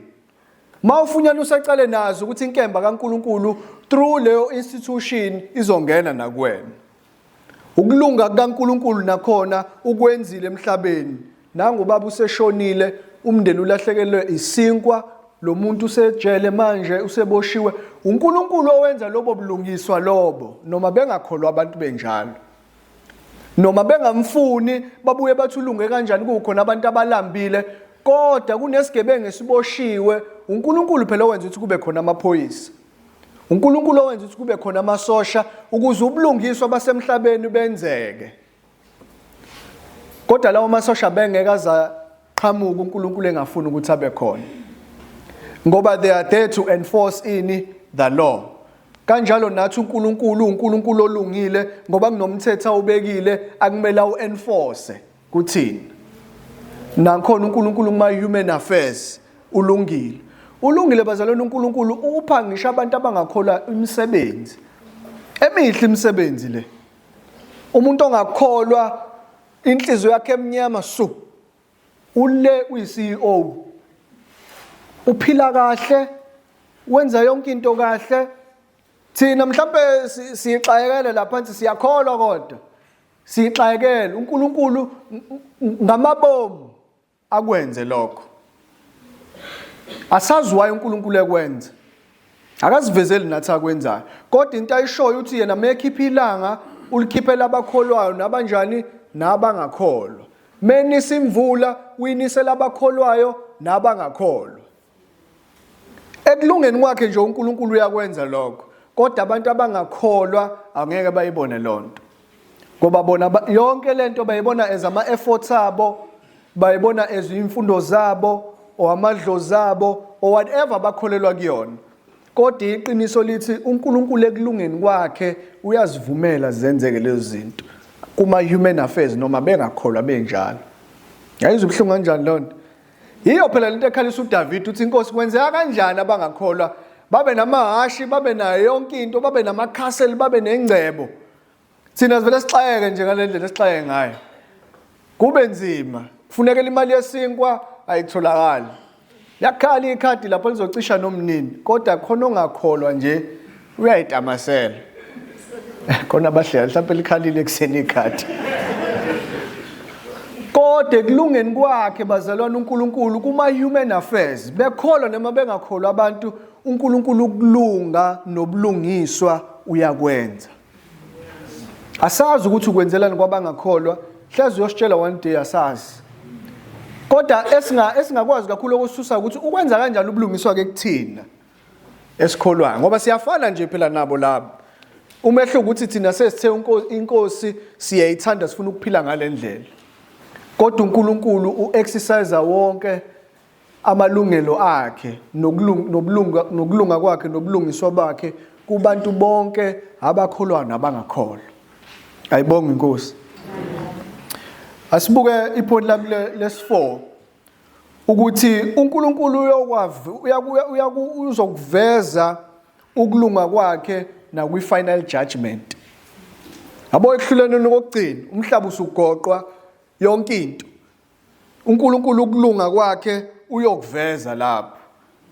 ma ufunyana usecaleni nazi ukuthi inkemba kaNkulunkulu through leyo institution izongena nakuwena. Ukulunga kukaNkulunkulu nakhona ukwenzile emhlabeni. Nangu ubaba useshonile, umndeni ulahlekelwe isinkwa, lo muntu usejele manje useboshiwe. uNkulunkulu owenza lobo bulungiswa lobo noma bengakholwa abantu benjalo. Noma bengamfuni babuye bathi ulunge kanjani kukhona abantu abalambile kodwa kunesigebengu esiboshiwe uNkulunkulu phela owenza ukuthi kube khona amaphoyisa. uNkulunkulu owenza ukuthi kube khona amasosha ukuze ubulungiswa basemhlabeni benzeke. Kodwa lawo masosha bengeke azaqhamuka uNkulunkulu engafuni ukuthi abe khona. Ngoba they are there to enforce ini the law. Kanjalo nathi uNkulunkulu uNkulunkulu olungile ngoba kunomthetho awubekile akumele awu-enforce. Kuthini? Nakhona uNkulunkulu kuma human affairs ulungile. Ulungile bazalwane uNkulunkulu upha ngisho abantu abangakholwa imisebenzi. Emihle imisebenzi le. Umuntu ongakholwa inhliziyo yakhe emnyama su. Ule uyi CEO. Uphila kahle, wenza yonke into kahle. Thina mhlambe sixakekele lapha nsi siyakholwa kodwa. Sixakekele uNkulunkulu ngamabomu akwenze lokho. Asazi why uNkulunkulu ekwenza. Akazivezeli nathi akwenzayo. Kodwa into ayishoyo uthi yena mekhipha ilanga ulikhiphela abakholwayo nabanjani nabangakholwa. Menisa imvula uyinisela abakholwayo nabangakholwa. Ekulungeni kwakhe nje uNkulunkulu uyakwenza lokho. Kodwa abantu abangakholwa angeke bayibone lonto. Ngoba bona yonke lento bayibona as ama efforts abo, bayibona as imfundo zabo or amadlozi abo or whatever bakholelwa kuyona. Kodwa iqiniso lithi uNkulunkulu ekulungeni kwakhe uyazivumela zenzeke lezo zinto kuma human affairs noma bengakholwa benjalo. Yayizwa ubuhlungu kanjani lonto? Yiyo phela lento ekhalisa uDavid uthi inkosi kwenzeka kanjani abangakholwa babe namahashi babe nayo yonke into babe namakhaseli babe nengcebo. Thina sivele sixakeke nje ngale ndlela esixakeke ngayo. Kube nzima. Kufuneka imali yesinkwa ayitholakali. Liyakhala ikhadi lapho lizocisha nomnini, kodwa khona ongakholwa nje uyayitamasela. Khona abahlela mhlawumbe likhalile ekuseni ikhadi. Kodwa ekulungeni kwakhe bazalwane uNkulunkulu kuma human affairs bekholwa noma bengakholwa abantu uNkulunkulu ukulunga nobulungiswa uyakwenza. Asazi ukuthi ukwenzelani kwabangakholwa, hleze uyositshela one day asazi. Kodwa esinga esingakwazi kakhulu okususa ukuthi ukwenza kanjani ubulungiswa ke kuthina esikholwayo ngoba siyafana nje phela nabo labo. Umehluko ukuthi thina sesithe inkosi siyayithanda sifuna ukuphila ngalendlela. Kodwa uNkulunkulu uexercise wonke amalungelo akhe nokulunga nokulunga kwakhe nobulungiswa bakhe kubantu bonke abakholwa nabangakholwa. Ayibonge inkosi. Asibuke iphoni lami lesi-4 ukuthi uNkulunkulu uyokwazi uzokuveza ukulunga kwakhe nakwi-final judgment. Yabo ekuhluleleni kokugcina umhlaba usugoqwa yonke into. uNkulunkulu ukulunga kwakhe uyokuveza lapho.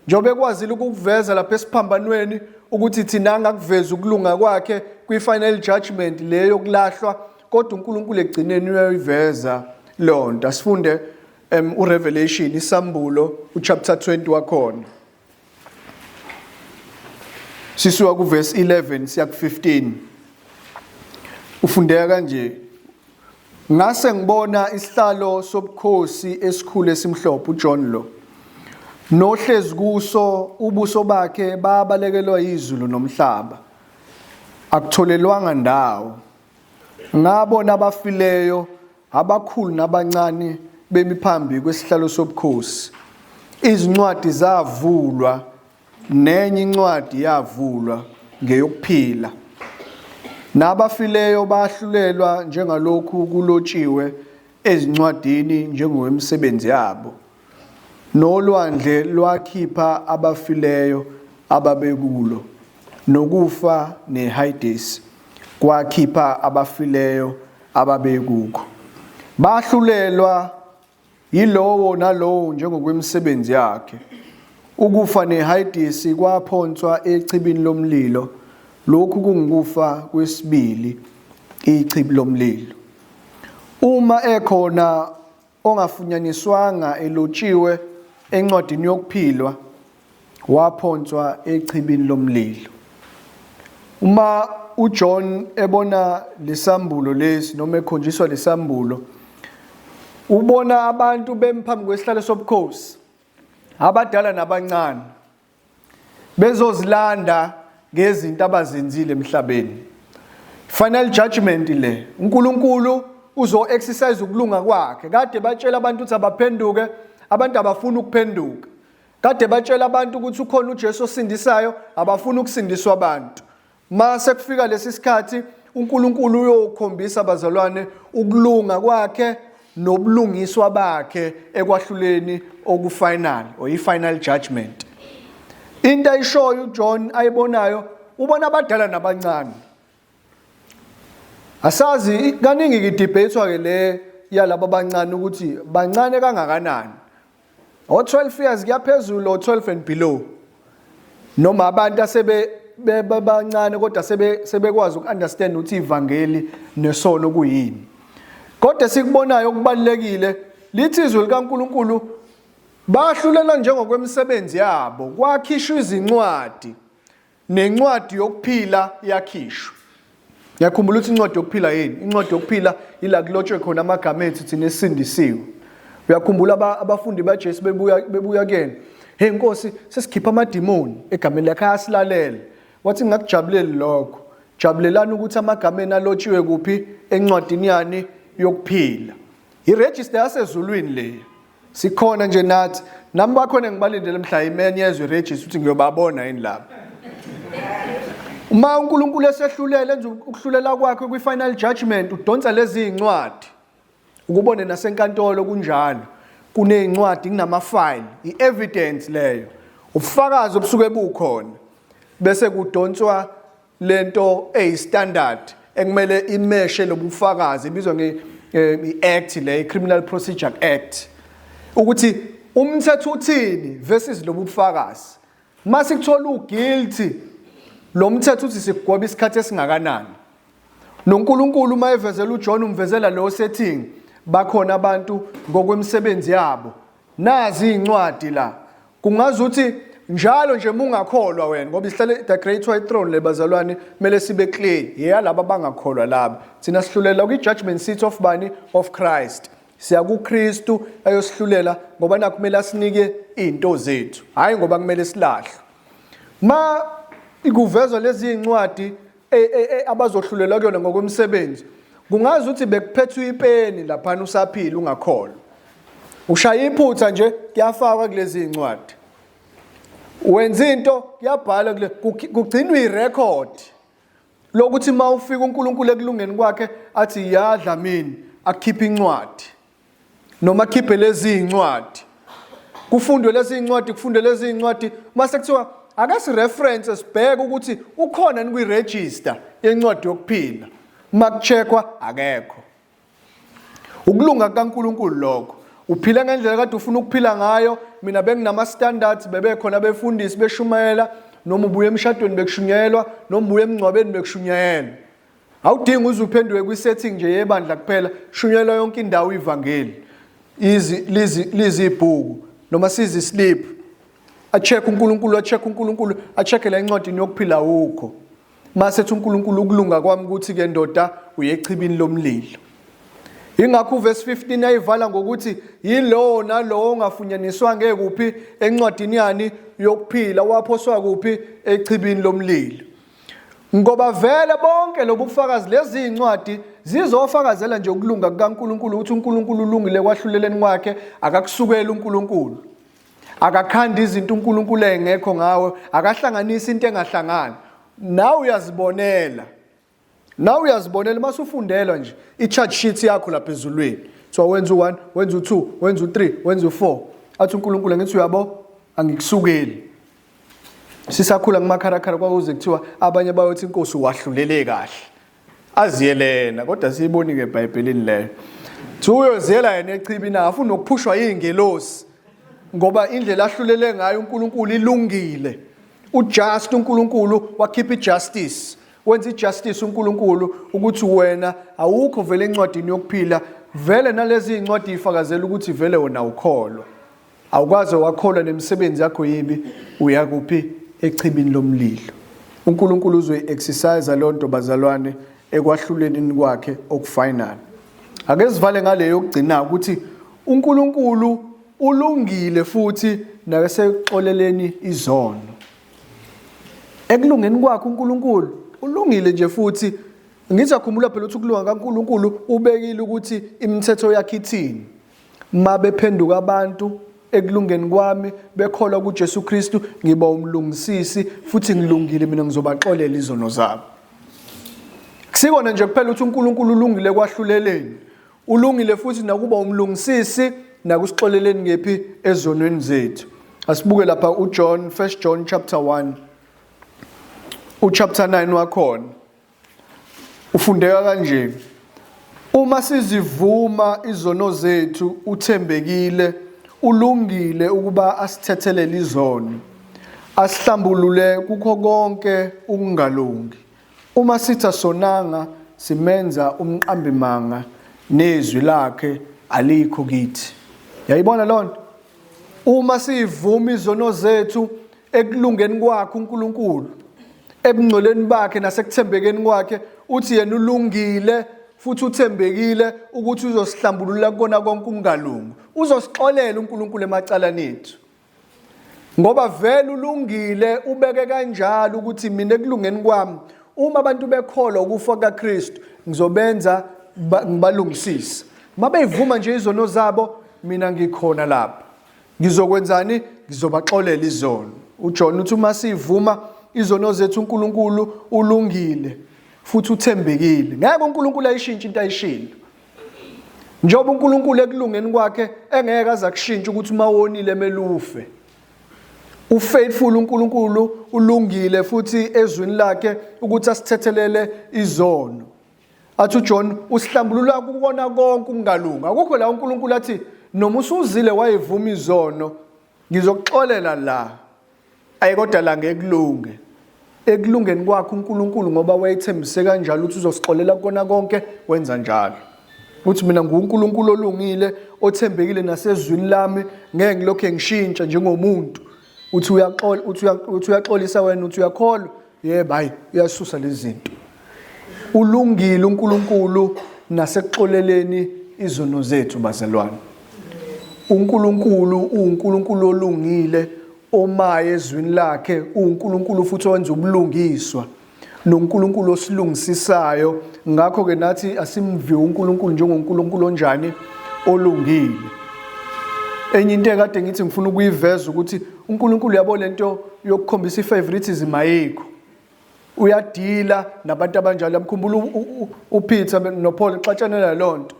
Njengoba ekwazile ukukuveza lapha esiphambanweni ukuthi thina angakuveza ukulunga kwakhe kwi-final judgment le yokulahlwa kodwa uNkulunkulu ekugcineni uyoyiveza leyo nto. Asifunde uRevelation isambulo uchapter 20 wakhona. Sisuka kuverse 11 siya ku-15. Ufundeka kanje. Ngase ngibona isihlalo sobukhosi esikhulu esimhlophe uJohn lo. Nohlezi kuso ubuso bakhe babalekelwa izulu nomhlaba. Akutholelwanga ndawo. Ngabona abafileyo abakhulu nabancane bemi phambi kwesihlalo sobukhosi. Izincwadi zavulwa nenye incwadi yavulwa ngeyokuphila. Nabafileyo bahlulelwa njengalokhu kulotshiwe ezincwadini njengokwemisebenzi yabo. Nolwandle lwakhipha abafileyo ababekulo, nokufa neHayidesi kwakhipha abafileyo ababekukho. Bahlulelwa yilowo nalowo njengokwemisebenzi yakhe. Ukufa neHayidesi kwaphonswa echibini lomlilo. Lokhu kungukufa kwesibili, ichibi lomlilo. Uma ekhona ongafunyaniswanga elotshiwe encwadini yokuphilwa waphonswa echibini lomlilo. Uma uJohn ebona lesambulo lesi noma ekhonjiswa lesambulo ubona abantu bemi phambi kwesihlalo sobukhosi abadala nabancane bezozilanda ngezinto abazenzile emhlabeni. Final judgment le. uNkulunkulu uzo exercise ukulunga kwakhe. Kade batshela abantu ukuthi abaphenduke, abantu abafuna ukuphenduka. Kade batshela abantu ukuthi ukhona uJesu osindisayo, abafuna ukusindiswa abantu. Mase kufika lesi sikhathi uNkulunkulu uyokhombisa abazalwane ukulunga kwakhe nobulungiswa bakhe ekwahluleni okufinal or i-final judgment. Into ayishoyo uJohn ayibonayo ubona abadala nabancane. Asazi kaningi kidebate ke le yalabo abancane ukuthi bancane kangakanani. O-12 years kuyaphezulu o-12 and below noma abantu asebe bebancane kodwa sebe sebekwazi ukunderstand ukuthi ivangeli nesono kuyini. Kodwa sikubonayo okubalekile lithi izwi likaNkuluNkulu bahlulela njengokwemisebenzi yabo kwakhishwa izincwadi Nencwadi yokuphila yakhishwa. Ngiyakhumbula ukuthi incwadi yokuphila yini? Incwadi yokuphila ila kulotshwe khona amagama ethu thina esindisiwe. Uyakhumbula abafundi baJesu bebuya bebuya kuyena. Hey Nkosi, sesikhipha amadimoni egameni lakhe ayasilalela. Wathi ngingakujabuleli lokho. Jabulelani ukuthi amagama enu alotshiwe kuphi encwadini yani yokuphila. Iregister yasezulwini leyo. Sikhona nje nathi. Nami bakhona ngibalindele mhla imenyezwe iregister ukuthi ngiyobabona yini lapho. Uma uNkulunkulu esehlulele enza ukuhlulela kwakhe kwi-final judgment udonsa lezi zincwadi. Ukubone nasenkantolo kunjalo. Kunezincwadi kunama-file, i-evidence leyo. Ubufakazi obusuke bukhona. Bese kudonswa lento eyistandard ekumele imeshe lobufakazi ibizwa nge eh, i-act le i-Criminal Procedure Act ukuthi umthetho uthini versus lobu bufakazi. Masikuthola uguilty lo mthetho uthi sikugweba isikhathi esingakanani. NoNkulunkulu uma evezela uJohn umvezela lo setting bakhona abantu ngokwemisebenzi yabo. Nazi incwadi la. Kungazuthi njalo nje mungakholwa wena ngoba isihlale the great white throne le bazalwane kumele sibe clear yeyalaba abangakholwa laba. Thina sihlulela kwi judgment seat of bani of Christ. Siya kuKristu ayosihlulela ngoba nakho kumele asinike izinto zethu hayi ngoba kumele silahlwe. Ma kuvezwa lezi zincwadi e, e, e, abazohlulelwa kuyona ngokwemisebenzi kungazi ukuthi bekuphethwe ipeni laphana usaphila ungakholwa ushaya iphutha nje kuyafakwa kulezi zincwadi wenza into kuyabhalwa kule kugcinwa irecord lokuthi uma ufika uNkulunkulu ekulungeni kwakhe athi yadla mina akhiphe incwadi noma akhiphe lezi incwadi kufundwe lezi incwadi kufundwe lezi incwadi mase kuthiwa ake sireference sibheke ukuthi ukhona yini kwi-register yencwadi yokuphila uma kucheckwa akekho. Ukulunga kukaNkulunkulu lokho. Uphila ngendlela kade ufuna ukuphila ngayo. Mina benginama standards bebekhona abefundisi beshumayela noma ubuye emshadweni bekushunyayelwa noma ubuye emngcwabeni bekushunyayelwa. Awudingi uze uphenduke kwi-setting nje yebandla kuphela, shunyayelwa yonke indawo ivangeli. Izi lizi lizi ibhuku noma sizi sleep. Acheck uNkulunkulu, acheck uNkulunkulu, acheck la encwadini yokuphila ukho. Mase ethi uNkulunkulu ukulunga kwami ukuthi ke ndoda uye echibini lomlilo. Ingakho uverse 15 ayivala ngokuthi yilowo nalowo ongafunyaniswa ngekuphi encwadini yani yokuphila waphoswa kuphi echibini lomlilo. Ngoba vele bonke lobufakazi lezi incwadi zizofakazela nje ukulunga kukaNkulunkulu ukuthi uNkulunkulu ulungile kwahluleleni kwakhe akakusukeli uNkulunkulu. Akakhandi izinto uNkulunkulu engekho ngawe, akahlanganisi into engahlangani. Nawe uyazibonela. Nawe uyazibonela uma usufundelwa nje i-charge sheet yakho lapha ezulwini. Kuthiwa wenza u-1, wenza u-2, wenza u-3, wenza u-4. Athi uNkulunkulu ngithi uyabo angikusukeli. Sisakhula kumakharakhala kwakuze kuthiwa abanye bayothi inkosi wahlulele kahle. Aziyelena kodwa siyiboni ke eBhayibhelini leyo. Thi uyoziyela yena echibini afuna nokuphushwa izingelosi ngoba indlela ahlulele ngayo uNkulunkulu ilungile. Ujust uNkulunkulu wakhipha ijustice. Wenza ijustice uNkulunkulu ukuthi wena awukho vele encwadini yokuphila vele nalezi incwadi ifakazela ukuthi vele wena ukholwa. Awukaze wakholwa nemisebenzi yakho yibi uya kuphi echibini lomlilo. uNkulunkulu uzoyi-exercise leyo nto bazalwane ekwahluleleni kwakhe okufinal. Ake sivale ngale yokugcina ukuthi uNkulunkulu ulungile futhi nakasekuxoleleni izono. Ekulungeni kwakhe uNkulunkulu ulungile nje futhi ngithi akhumbula phela ukuthi ukulunga kaNkulunkulu ubekile ukuthi imithetho yakhe ithini. Mabephenduka abantu ekulungeni kwami bekholwa kuJesu Kristu ngiba umlungisisi futhi ngilungile mina ngizobaxolela izono zabo. Kusikona nje kuphela ukuthi uNkulunkulu ulungile kwahluleleni. Ulungile futhi nakuba umlungisisi nakusixoleleni ngephi ezonweni zethu. Asibuke lapha uJohn, 1 John chapter 1. Uchapter 9 wakhona. Ufundeka kanje. Uma sizivuma izono zethu uthembekile ulungile ukuba asithethelele izono asihlambulule kukho konke ukungalungi. Uma sithi asonanga simenza umqambimanga nezwi lakhe alikho kithi. Yayibona lonto? Uma sivuma izono zethu ekulungeni kwakhe uNkulunkulu, ebungcweleni bakhe nasekuthembekeni kwakhe, uthi yena ulungile futhi uthembekile ukuthi uzosihlambulula kukona konke ukungalungi. Uzosixolela uNkulunkulu emacaleni ethu. Ngoba vele ulungile ubeke kanjalo ukuthi mina ekulungeni kwami uma abantu bekholwa ukufa kaKristu ngizobenza ngibalungisise. Mabeyivuma nje izono zabo mina ngikhona lapha. Ngizokwenzani? Ngizobaxolela izono. UJohn uthi uma sivuma izono zethu uNkulunkulu ulungile futhi uthembekile. Ngeke uNkulunkulu ayishintshe into ayishilo. Njengoba uNkulunkulu ekulungeni kwakhe engeke aze akushintshe ukuthi uma wonile kumele ufe. Ufaithful uNkulunkulu ulungile futhi ezwini lakhe ukuthi asithethelele izono. Athi uJohn usihlambulula kukona konke ukungalungi. Akukho la uNkulunkulu athi noma usuzile wayivuma izono, ngizokuxolela la. Ayi kodwa la ngekulunge. Ekulungeni kwakhe uNkulunkulu ngoba wayethembise kanjalo ukuthi uzosixolela kona konke wenza njalo. Uthi mina nguNkulunkulu olungile othembekile nasezwini lami ngeke ngilokhe ngishintsha njengomuntu. Uthi uyaxola uthi uthi uyaxolisa wena uthi uyakholwa yebo hayi uyasusa lezi zinto. Ulungile uNkulunkulu nasekuxoleleni izono zethu bazalwane. uNkulunkulu uwuNkulunkulu olungile omaye ezwini lakhe uwuNkulunkulu futhi owenza ubulungiswa noNkulunkulu osilungisisayo ngakho ke nathi asimviwe uNkulunkulu njengoNkulunkulu onjani olungile enye into ekade ngithi ngifuna ukuyiveza ukuthi uNkulunkulu yabo lento yokukhombisa ifavoritism ayikho uyadila nabantu abanjalo yamkhumbula uPeter noPaul xatshanela lonto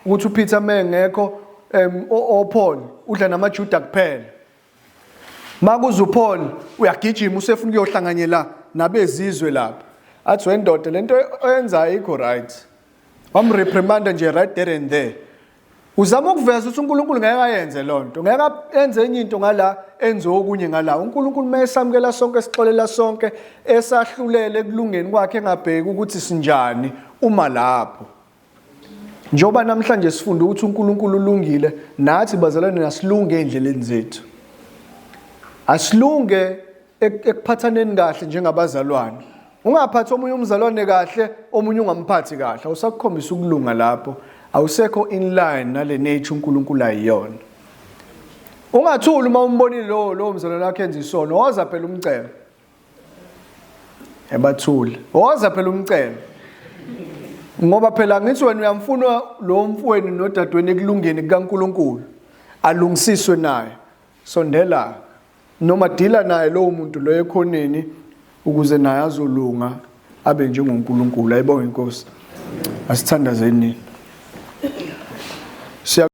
ukuthi uPeter mengekho oPaul udla namaJuda kuphela makuza uPaul uyagijima usefuna ukuyohlanganyela nabezizwe lapha athi wendoda lento oyenzayo ayikho right wamreprimanda nje right there and there uzama ukuveza ukuthi uNkulunkulu ngeke ayenze lonto ngeke enze enye into ngala enze okunye ngala uNkulunkulu mayesamukela sonke sixolela sonke esahlulele ekulungeni kwakhe engabheki ukuthi sinjani uma lapho Njengoba namhlanje sifunda ukuthi uNkulunkulu ulungile, nathi bazalwane nasilunge ey'ndleleni zethu. Asilunge ekuphathaneni kahle njengabazalwane. Ungaphathi omunye umzalwane kahle, omunye ungamphathi kahle. Awusakukhombisa ukulunga lapho. Awusekho in line nale nature uNkulunkulu ayiyona. Ungathuli uma umbonile lowo lowo mzalwane wakhe enza isono, woza phela umcele. Ebathule. Woza phela umcele. Ngoba phela ngithi wena uyamfuna lo mfweni nodadweni ekulungeni kukaNkuluNkulu. Alungisiswe naye. Sondela noma dila naye lowo muntu lo ekhoneni ukuze naye azolunga abe njengoNkulunkulu. Ayibonge inkosi. Asithandazeni. Siya